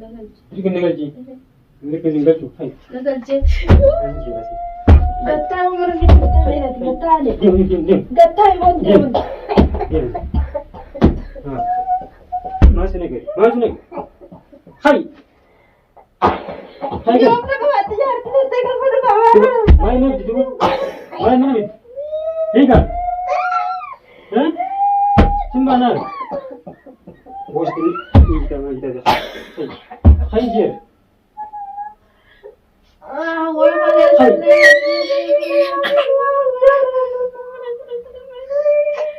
Na galchi. Dirqi na galchi. Mirga isin galchu. Hai. Na galchee. Galchi baasi. Gattaa mana keessa gattaa dheerati gattaa ale. Deem deem deem. Gattaa immoo deemu. Deem. Maal si nagari? Maal si nagari? Hai. Hai gal. Yoomna qabaatti jaartii teessee galfatu qabaata. Maal mana bitti duuba? Maal mana bitti? Hiika. Eh? Simba naan. Gosti hiika maal jedha? Hai jeer. Way malee.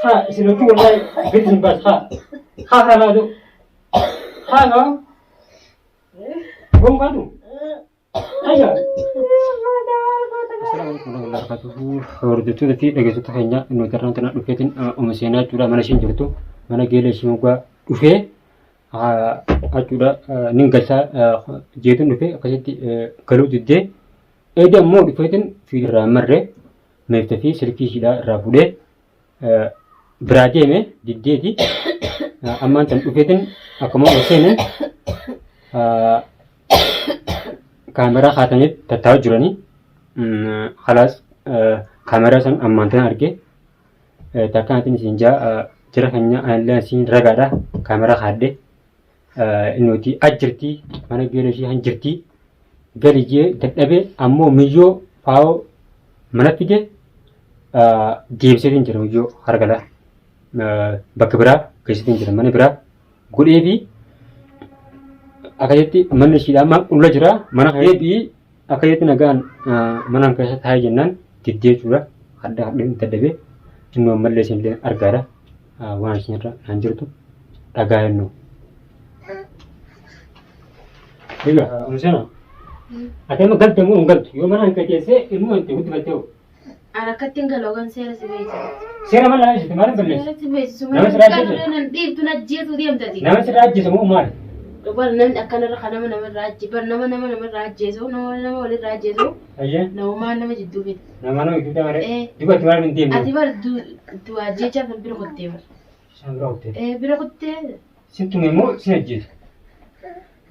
Ha isin hojii wallahi gadi isin baas ha. Ha ha laatu. Ha ha. Goon kaatu. Hayya. Assalaamu alaikum warahmatullahi wabarakatuh. Hordoftoota fi dhaggeeffattoota keenya nuti irraan tana dhufeetiin uma seenaa jechuudha mana isheen jirtu mana geela ishee moggaa dhufee jechuudha nin galchaa jeetuun dhufee akkasitti galuu diddee eeda immoo dhufeetiin fi irraa marree meefta fi silkii ishiidhaa irraa fuudhee biraa deeme diddeeti ammaan tan dhufeetiin akkuma ol seeneen kaameraa kaatanii tattaa'u jiranii halaas kaameraa san ammaan tan argee takkanaatiin isin jaa jira keenya anillee isin ragaadha kaameraa kaadhe innuti ajjirtii mana geela ishii han jirtii gali jee dadhabee ammoo miyyoo faa'oo mana fide deebiseetiin jira miyyoo hargala bakka biraa geessitiin jira mana biraa godhee fi akkasitti manni ishiidha amma qulla jira mana deebi'ii akkasitti nagaan mana keessa taa'ee jennaan diddee jechuudha hadda hadheen dadhabee innoo ammallee isinillee argaadha waan isinirra naan jirtu dhagaa innoo. Egaa Umusena ati amma galte moo hin galtu yoo mana hin teessee ilmoo hin guddifattee hoo. Ani akkatti hin galu kan seera si beeksisu. Seera mana ilaalchite maal balleessi? Seera si beeksisu. Nama sirraa ajjeese? Nan dhiibtu na ajjeesu deemtati. Nama sirraa ajjeese moo maali? Bar namni akkanarra kan nama namarraa ajje bar nama nama namarraa ajjeesu nama nama walirraa ajjeesu Ayyee namumaa nama jidduu fida. nama nama gidduu taa'ee Eh. duuba itti maal hin deemne? Ati bar du'a ajjeechaa kan bira kuttee bar. Isaan bira kuttee. Eh bira kuttee Sin tume moo sin ajjeese?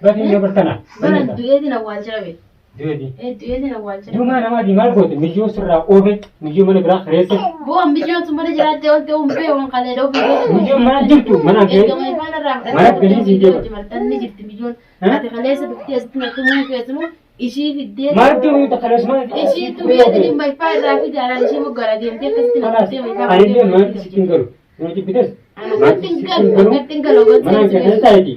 Bakki yoo bartana. bara du'eetiin awwaalcha dhabe. Du'eeti. Eh du'eetiin awwaalcha Duuba mana namaatii maal goote? Miyyoo sirraa oofe, miyyoo mana biraa kireesse. Bu'aan biyyoon sun mana jiraattee ol ta'uun bee waan kalee dhoofu. Miyyoon mana jirtu mana kee. Ergama ifaan irraa fudhattee Mana galii sii deema. hojii martanni jirti biyyoon. Eh? Ati kaleessa dhuftee asitti natti muu keessumu ishii fiddee. Maal deemu takka mana Ishii tumeetiin dhimma ifaa irraa fide alaan ishii moggaara deemtee akkasitti Kanaas natti dhimma ifaa ani illee manatti sitti hin galu. Yoo jibbites Ani akkatti hin galu akkatti hin galu mana gosa keessa taa'eeti.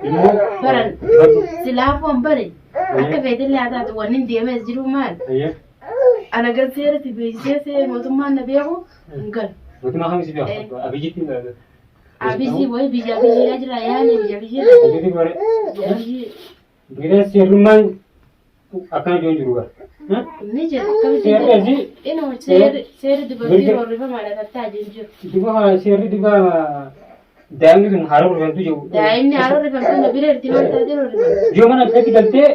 Immoo Baran. Silaafuu an bare akka feetillee haa taatu wanni hin deemes jiru maal? Ayyee. Ana gar seeratti beeksisee see mootummaan na beeku hin galu. Mootummaa kam si beeku? Abiyyitti Abiyyi wayi biyya biyya jira yaani biyya biyya Abiyyitti bare. biyya biyya Biqilaa seerrummaan akkana jiru jiru bara. ni jira akkamitti Seerri asii inuma seerri seerri dubartii Mirga- roorrifamaadha tattaa jiru jiru. duba seerri duba daa'imni sun haala rifamtu jiru. Daa'imni haala rifamtu na bira irti maal taatee roorrifamtu? Yoo mana akkatti galtee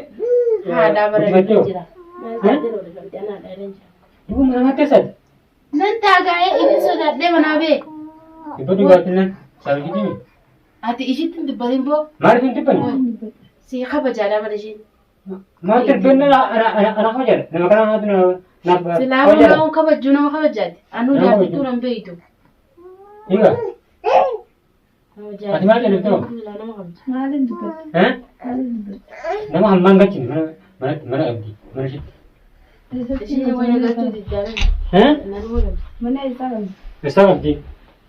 Haadhaa guddifattee bareedu jira. Maal taatee roorrifamte ana haadhaa jira. Duba mana nama keessaati. Nan taagaa'ee inni sodaadhee manaa bee. Dubba dhugaatiin saawwitii Ati ishitti hin dubbatin boo. Maaliif hin dubbanne? Si kabajaadha bara ishiin. Maal dubbanne ana kabajaadha. Nama kana naatu naaf Silaa kabajaadha. nama kabajjuu nama kabajaati. Anuu Nama jaartittuu kabajju. nan beeytu. Egaa Nama Ati maal jedhamte hoo? Silaa nama kabaja. Maaliin dubbatte? Eh? Maaliin dubbatte? Nama hammaan galchine mana mana mana qabdi mana ishiitti. Ishiin wayna galchuu diddaadha. Eh? Nanuma galcha. Mana eessaa qabdi? Eessaa qabdi?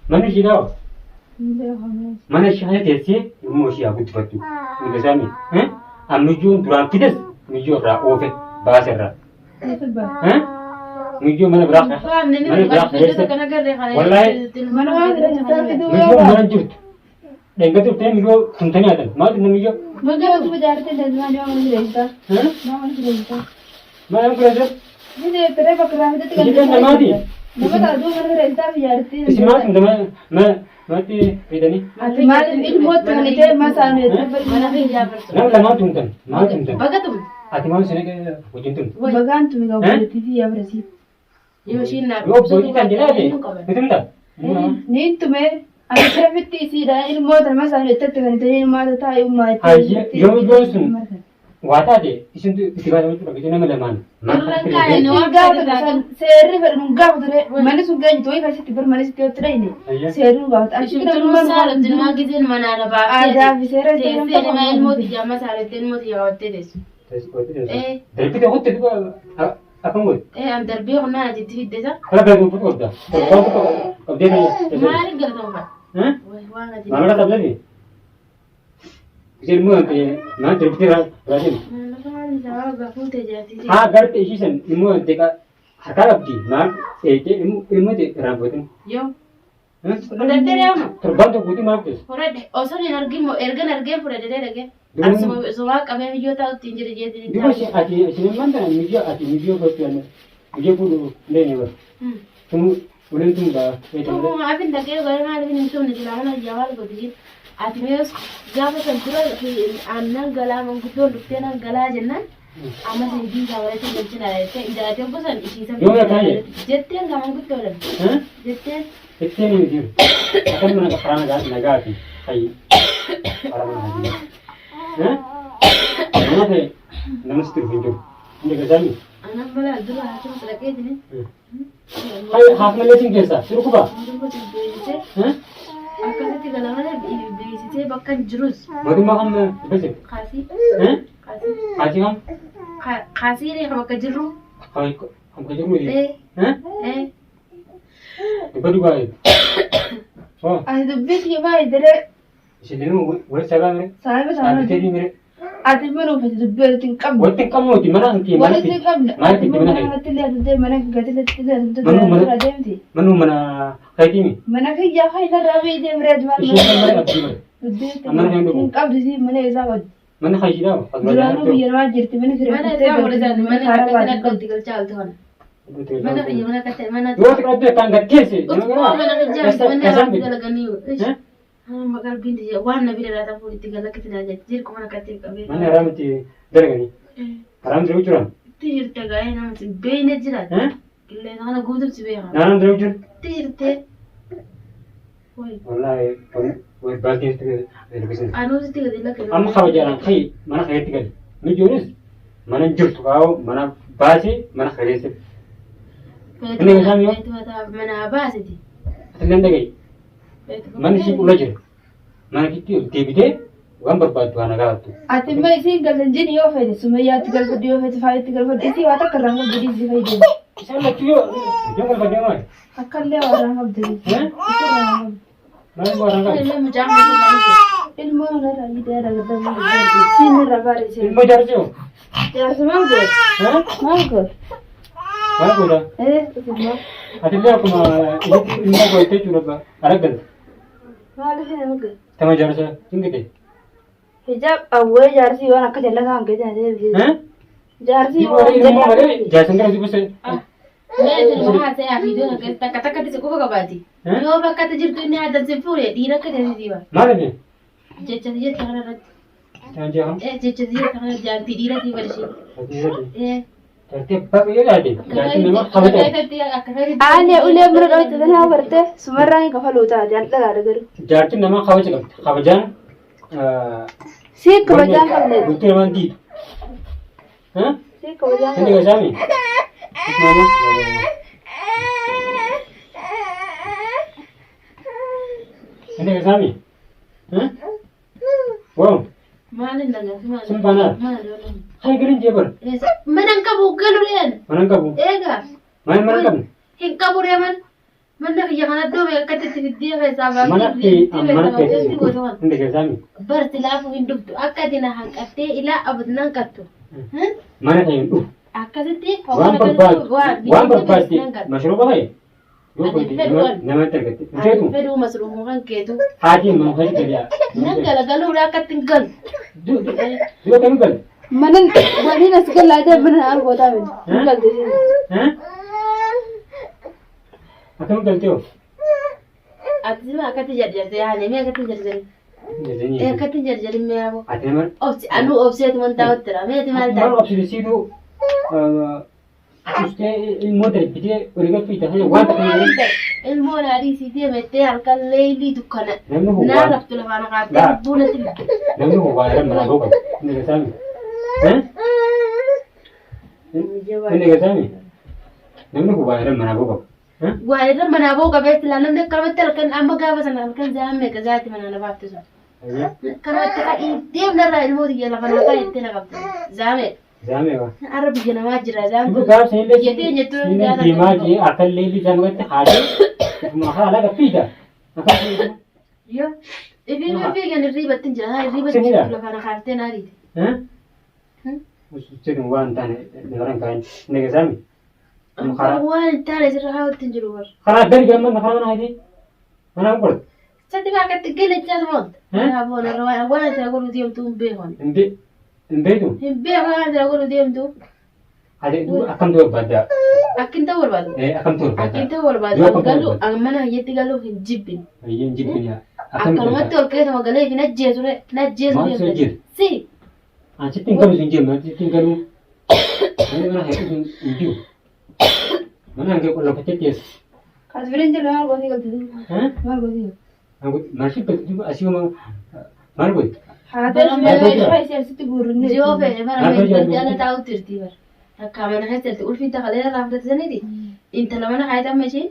Manni ishii dhawa. Hin beekamu. Mana ishii kana teessee ilmoo ishii haa guddifattu. Mirga isaanii. Eh? Ammiyyuun duraan fides miyyoo irraa oofe baase irraa. Eessa ba'a? Eh? Miyyoo mana biraa Faamni ni mana biraa dhugaa keessa. kana garree kana. Wallaahi. Mana waan eessaa fiduu Miyyoo yoo mana jirtu. Dhengatu ta'e miyyoo tumtanii haatan. Maal tumna miyyoo? Baga bakka jaartii deemaa deemaa mana jireenya. Eh? Mana jireenya. Maal fudhate? Ni deettiree bakka irraa fidatti kan Isin namaati. Nama taatu mana jireenya fi jaartii. Isin maal tumta mana manatti fidanii? Ati maal ilmootti manitee masaanu Mana biyyaa barsu. Nama lamaan tumtan. Maal tumtan? Baga tumte. Ati maal isin wajjin tumte? Bagaan tumi gabaabatti fi yaabirasi. Yoo ishiin naaf Yoo obboleettii kan jedhaate hin qaban. ni tumta? Ni tume. Akkamitti isiidha ilmoota nama isaanii itti kan ta'e ilmaata taa'e ummaa itti. Hayyee yoo iddoon sun waa taate isintu itti gaafatamu jechuudha. Gisee nama lamaan. Irra kaa'e ni waan Gaafatu fedhe san seerri fedhu nun gaafatu ree manni sun geenyu tooyi keessatti bar manni sitti yoo dhayne Hayyee. seerri nu gaafata. Achi Isheen tun saalatti numaa giseen manaa na baaftee. Aadaa fi seera itti Teessee nama ilmoo tiyya amma saalatti ilmoo tiyya qabattee teessu. Eh. Darbite kutte duuba akkam godhe. Eh an darbee kunnaan ati itti fidde isa. Kala galatoon fuudhu qabda. Torbaan tokko qabdee fayyada. Maaliif galatoon Eh? Waan ati. Maamila qabdee? Gisee immoo maal darbitee raasin. Haa garte ishii san immoo harkaa qabdi maal eegdee ilmoo ta'e raawwatin. Yoo. Fudhattee deemu. Torbaan tokko guutuu maal teessu? Fudhadhe osoo hin argin moo ergan argee fudhadhe dhagee. Duuba Sumaa qabee miyyoo taa'utti hin jiru jeetiin. duuba ishee ati isin immoo tana miyyoo ati miyyoo gochuu danda'u. Miyyoo fuudhu hin bara. Tun waliin tun baa eetan Tumuu maafin dhagee gara maaliif hin tumne silaa mana ijaa maal godhu jin. Ati mees gaafa san dura aannan galaa manguddoon dhuftee nan galaa jennaan amma sin diisaa walitti galchina jettee idaatee gosan ishiisan Yoo yakaa jette. jetteen gaa manguddoodhan jetteen Ittiin hin jiru. Akkan mana karaa nagaa nagaati. Hayyi. Karaa mana hojii. Nama ta'e nama sitti dhufu hin jiru. Hundi keessaan anan balaa dura haasuma dhaqee jine. Hayyi haaf malee sin keessaa si dhukkuba. Beeksisee akkasitti gala malee beeksisee bakka hin jirus Mootummaa kam dubbise? kaasii kaasii Haati kam? kaasii reefa bakka jirru Kam ka jiru? ee ee Dubba dhugaa jedhu. Ati dubbii kiyya maali diree Isin nama walitti sabaa mire? saahiba saanoo Dhaabbatee mire? ati mana uffata dubbii walitti hin qabne. Walitti hin qabnuuti mana hanti mana Walitti hin qabne. Mana Ati fiddi mana mana kee. kanatti illee atumtee mana gati illee atumtee Manuu mana- irraa deemti. Manuu mana keetiimi. Mana kiyyaa kan irraa biyyi deemree ati maal Isheen mana qabdi bara. dubbii Mana kan dhugu. hin qabdu si mana isaa qabdi. Mana hayyiidhaa. Duraanuu biyya namaa jirti mana mana kireeffattee isaa godhatan mana karaa akkatti baate akka itti galchaa oltu kana mana kiyya mana akkatti mana Yoo xiqqaatti akkaan gad teesse. Utubaa mana kiyyaa mana irratti dalaganii Eh? amma qalbiin tiyya waan na bira laata fuudhitti gala akkatti naa jetti jirku mana akkatti qabee Mana haraam itti dalaganii. Haraam dalagu jiran. itti jirte gaa'ee nama si beeyne jira qilleensa kana guutuuf si beeka Naannoo dalagu jiru. itti jirte wayi Wallaahi wal baaltii itti anuu sitti gadi lakkee Amma kabajaadhaan ka'i mana keetti gali. Mijoonis mana hin jirtu kaa'u mana baasee mana keessa. Inni isaan yoo- Manaa baasiti. Atillee dhaga'i. Manni ishii qulla jira. Mana keetti ol deebitee waan barbaaddu waan gaafattu. Ati immoo isiin galtan jini yoo feete sumayyaatti galfadhu yoo feete faayitti galfadhu isii waa takka irraan qabdu dhiisii fayyadamu. Isaan lachuu yoo yoo galfadde maali? Akka illee waa irraan qabdu dhiisii. Eh? Isii irraan qabdu. Maal waan qabdu? Ilmi mucaan gosa Ilmoo irraa yidaa dhagaddamu. Siin irra bareechee. Ilmoo jaarsi yoo? Jaarsi maal godhe? Eh? Maal godhe? Maal godha? Eh, ilmoo. Atillee akkuma ilmoo godhattee jechuudha araggalta. Maaliif nama godhe? Tama jaarsa hin gite. Hijaab awwee jaarsi waan akka jallataa hin gadi adeemsisu. Eh? Jaarsi Ilmoo waan ilmoo malee jallataa. jaarsan gara dubbise. Meetiin haa ta'e afiidoo takka takkatti si qofa qabaati. Eh? Yoo bakka ati jirtu inni adda si fuudhe dhiira akka ta'e si ba. Maal inni? Jecha si jetta kana irratti. Taan jeexam. Jecha si jetta kana jaartii dhiira si barishee. Eh. Jaartii abbaa yoo taate jaartiin nama kabaja. Akka ta'e. Ani ulee bira dhawte tanaa barte sumarraa hin kafaluu taate an dhalaadha garuu. Jaartiin nama kabaja qabdi. Kabajaan Si kabajaan qabne. Bultii namaan diidu. Eh? Si kabajaan Hindi qabne. ka sabi. Mama. Hindi ka sabi. Eh? Wow. Maaliin dhagaa? Sun banaa. Maal yoona? Hay garin jebar. Mana hin qabu galu reen. Manan qabu. Eegaa. Maal mana qabne? Hin qabu ree man. Manna kiyya kana doome akkatti itti fiddee keessaa Mana baasee kee mana kee. Hindi ka sabi. Barti laafuu hin dhuftu akka ati na hanqattee ilaa abadna hanqattu. Mana kee hin dhufu. Akkasitti Waan barbaadde waan barbaadde mashruuba kee yoo Ani godhe fedhu waan. namatti argatte. Isheetu Fedhuu masruufuu kan keetu. haatiin mana kee gadi. Nan galagaluudha akkatti hin galu. Dura kami gal? Mana waliin as galaa jee mana argootaa miti. Hin galte siin. Eh? Akkami galtee hoo? Ati sima akkatti jarjarte haane mee akkatti jarjare. Akkatti jarjare mee abo. Ati nama Obsi anuu obseetu wanta hottira meeti maal Maal taate. obsisiitu Ustee ilmoo darbitee olii gad fiigda kana waan takka hin godhin. Ilmoo naa dhiisii deemettee halkan leeylii dukkana. Namni kun Naa waan raftu lafaan kaaftee Laa. lubbuu natti fidde. Namni kun waan irra manaa ba'u qaba. Inni gasaami. Inni gasaami. Namni kun waan irra manaa ba'u qaba. Waan irra manaa ba'u qabeetti laa namni akkanumatti halkan amma gaafa sana halkan za'aan meeqa za'aatti manaa na baafte sun. Akkanumatti ka'ii deemnarraa ilmoo tiyya lafa naa kaa'e jettee na qabde. Za'aa meeqa. Za'aa meeqa? Arra biyya namaa jira za'aan Duba gaaf sanillee Biyya teenya ture siinee gaafa deemaa ta'e. jee akka illee illee zamagatti haadee ifuma haala gaffiidha. Akka fiidha. Yoo ifii fiigan hirriibatti hin jira hirriibatti Sinidha. jirtu lafa na kaaftee naa dhiite. Jedhu waan taane namarran kaa'in. Inni gasaami. Karaa Waan hin taane sirra haawwatti hin jiru bara. karaa gadi gamma karaa mana haadee. Mana godhe. Sadi baakatti galachaa turoon. Kanaafuu narra waan waan asirra godhu deemtu hin beekan. Hin beektu. Hin beekan waan asirra godhu deemtu. Ati akkamtu barbaadda? Akkin ta'uu barbaadu. Akkamtu barbaadda? Akkin ta'uu barbaadu. Yoo akkamtu Galu barbaadda? mana hiyyatti galuu hin jibbin. Hin jibbin yaa. Akkamtu Akkanumatti ol keessa galee hin ajjeesu re. Hin ajjeesu Maal si ajjeesu? Si. Asitti hin galu hin jennu asitti hin galu. Namni mana hedduu hin jiru. Mana hanga qollofatee teessa. As bira hin jirre maal gootee galte? Maal gootee galte? Maal galte asii homa maal goote? Haa ta'u meeshaa isii asitti guurrinne. Yoo fedhe bara Maal meeshaa gootee? ala taa'utti jirti bara. Takkaa mana keessatti ulfi takalee irraa fudhataniiti. Intala mana kaayitan isheen.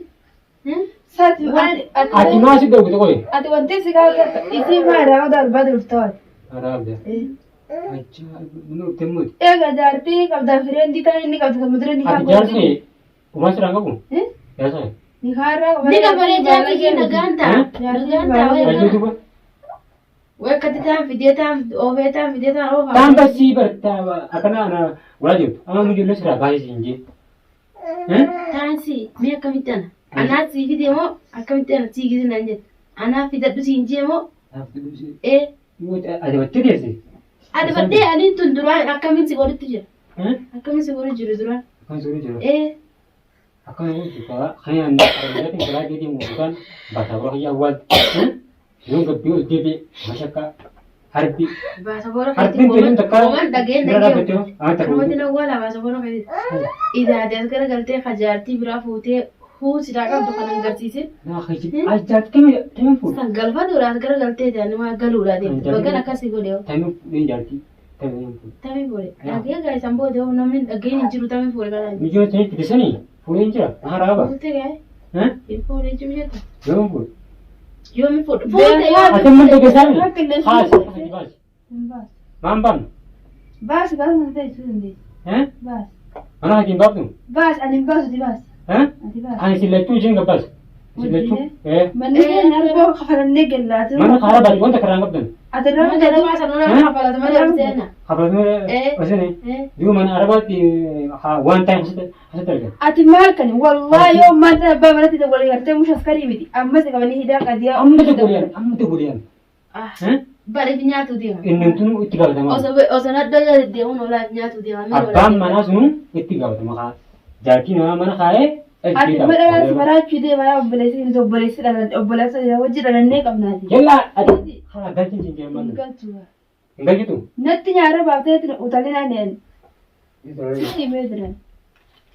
Saati Ati ati maal si dhoowwite qoye? ati wanti si gaafata isii maa irraa odaa barbaade dhufta waati. Araabda. Ajaa'iba! Inni dhufte immoo. Egaa jaartii qabdaa fireendi ta'an inni qabda kan muduree ni Ati jaarsi uumaa sirraa qabu? Jaarsa kee? Ni kaarraa Ni qabalee jaarsi ishee nagaan ta'a. Nagaan ta'a Ajuu wayi duba. Way akkatti ta'an fidee ta'an oofee ta'an fidee ta'an oofaa. Taan basii bartaa akkana ana waa jirtu. Amma mujoollee sirraa baay'ee siin jee. Taansi mee akkamitti ana? Anaa sii fide moo akkamitti ana sii gisi naan jette? Anaa fidadhu siin jee moo? Ee. Ati battee teesse? Ati baddee ani tun duraan akkamiin si godhutti jira? Akkamiin si godhu jiru duraan? Akkamiin si godhu jiru? Ee. Akkamiin godhu jiru? Kan ani argaatiin karaa deemu yookaan baataa bira kiyyaa awwaal. Yoon gabbii ol deebi'e mashakkaa harbi. Baasaboora Harbiin keetti tun takka woman dhageen bira dhagee. dhaabbattee waan takka Kanumatti na awwaala baasaboora keetti. Idaate as garagaltee kajaartii biraa fuutee huu silaa qabdu kan hin garsiisin. Naa keetti ajaa'ib tamee tamee fuudhe. San galfatuudha as garagaltee jaanimaa galuudha deemte. Kan Bagan akkasii godhe hoo. Tamee fuudhee jaartii tamee fuudhe. Tamii fuudhe. Dhagee gaa isaan booda hoo namni dhageen hin jiru tamii fuudhe kanaan. Mijoo ta'e fidisanii fuudhee hin jira. Na haraaba. Fuute gaa. Hin fuudhe jechuun jetta. Yoom fuudhe? Yoomi fuudhe. Fuute yoo. Ati amma dhageessaan Akka illee haasi haasi baasi. Baas. Maan baafnu? Baas baas na ta'e sun dandeessi. Baas. Mana hatiin baaftu? Baas ani hin baasu ati baas. Ati baas. Ani si lachuu isheen gabbaas. Si lachuu. Manni keenya arboo kafalannee galla. Mana karaa baati wanta karaa hin qabdan. Ati irraa Mana nama sana nama kafalatu malee ol seena. Kafalatu osine. Duu mana arabaatti waan ta'e asitti argama. Ati maal kan wallahi yoo maal ta'e abbaa manatti walii gartee musha askarii miti ammas qabanii hidhaa qadiyaa. Amma tokko amma tokko deeman. Bariif nyaatu deema. Inni tunu itti gaafatama. Osoo nadda deemuun olaaf nyaatu deema. Abbaan manaa sunu itti gaafatama kaa. Jaartii namaa mana kaa'ee Ati madhalaan si maraachuu deema yaa obboleessi inni obboleessi dhalan obboleessa hojii dhalannee qabnaati. Yallaa ati haa galchiin siin jedhan Hin maal? galchu. Hin galchitu? Natti nyaara baaftee natti utaalee naan jedhan. Sitti himee jiran.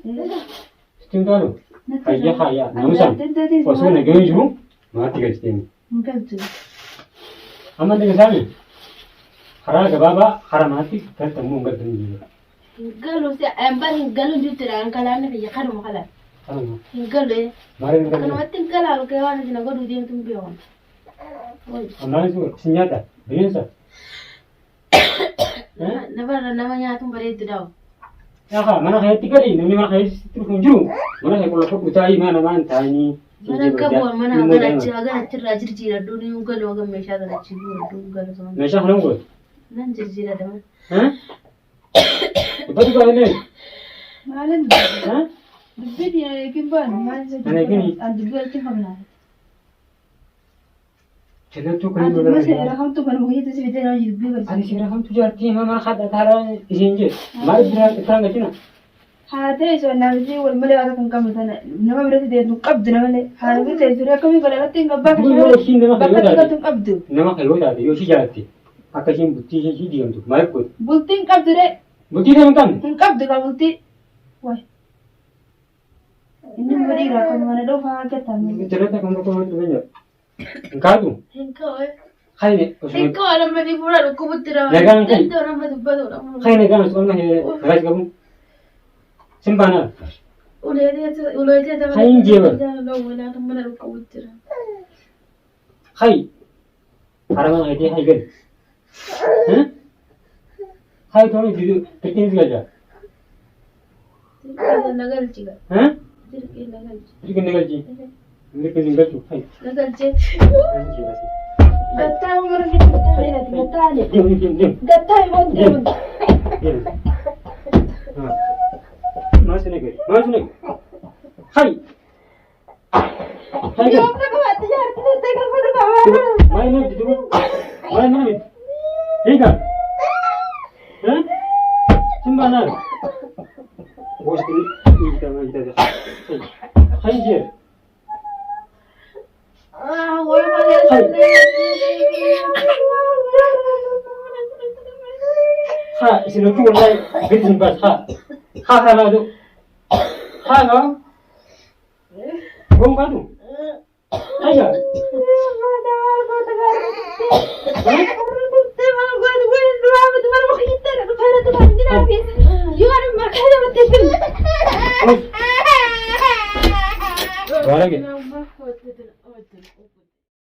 Sitti hin taalu? Hayya hayya naamusaan osoo nageenyi jiru maatti galchiteeni. Hin galchu. Amma inni isaani karaa gabaabaa karaa maatti galtamu hin galtamu jechuudha. Hin galu si ambar hin galu jechuudha kan kalaanni kiyya kanuma kalaan. Kanuma. Hin galu. Maaliif hin galu? Kanumatti hin galaa dhugee waan isin godhuu deemtu hin beekan. Ammaan si nyaata bineensa. Namarra nama nyaatuun bareeddu daawu. Yaa mana keessatti gali namni mana keessatti dhufu hin jiru. Mana kee qulqulluu taa'ii mana namaa hin taa'anii. Mana akka bu'aa mana hagan achi hagan achirraa jirjiiradhu ni galu hagan meeshaa kan achi guuradhu galu sama. Meeshaa kana gootu. Nan jirjiiradha mana. Dubbatu baay'ee. Maalin dubbii diina eegin baanu maal isa Ana eegini. An dubbii walitti hin qabnaa. Jallattuu kan Ati hin immoo seera godhan. kamtu kan mukeetti si fidee nama dubbii Ani barsiisa. seera kamtu jaartii mana haadha taaraa isiin jee. Maal biraan galchina? Haa ta'e soonnaa wal malee waan kan qabnu tana nama biratti deemtu qabdu nama malee. Haa ta'e suuraa akkamii godha irratti hin qabbaa Yoo ishiin nama bakka fayyoo itti taate galtu hin qabdu. nama fayyoo taate yoo ishii jaalatte akka ishiin bultii ishii diigamtu maal goote? Bultii hin qabdu ree Bultii ta'e hin qabne. hin qabdu ka bultii. Wayi. Inni immoo dhiira akkuma mana dhufaa argatan. Jalatti akkam tokko namatti dhufee jira. Hin kaatu? Hin ka'u. Hayne osuma Hin ka'u nama fuula dhukkubutti rama. Nagaan kai. Iddoo nama dubbatudha. Hayne gama osuma nagaa si qabu. Sin baanaa. Uleetee Hayin jeeba. Mana dhukkubutti rama. Hay. Haramaan ayitee hay gadi. Hay tola jiru dirqiin si galcha. Dirqii na galchi. Dirqii na galchi. Dirqiin na galchi. Dirqiin si galchu. Hay. Na galchee. Hayin jeeba si. Gattaa mana keessatti gattaa ale. Deem deem deem. Gattaa immoo deemu. Deem. Maal si nagari? Maal si nagari? Hay. Hay gadi. Yoomna qabaatti jaartii teessee galfatu qabaata. Maal nama bitti duuba? Maal nama bitti? Hiika. Sin baanaa. Gosti hiika maal ta'a? Hay jee. Way malee. Ha isin hojii wallahi gadi isin baas ha. Ha ha laatu. Ha ha. Gonkaatu. Hayya. Waarage.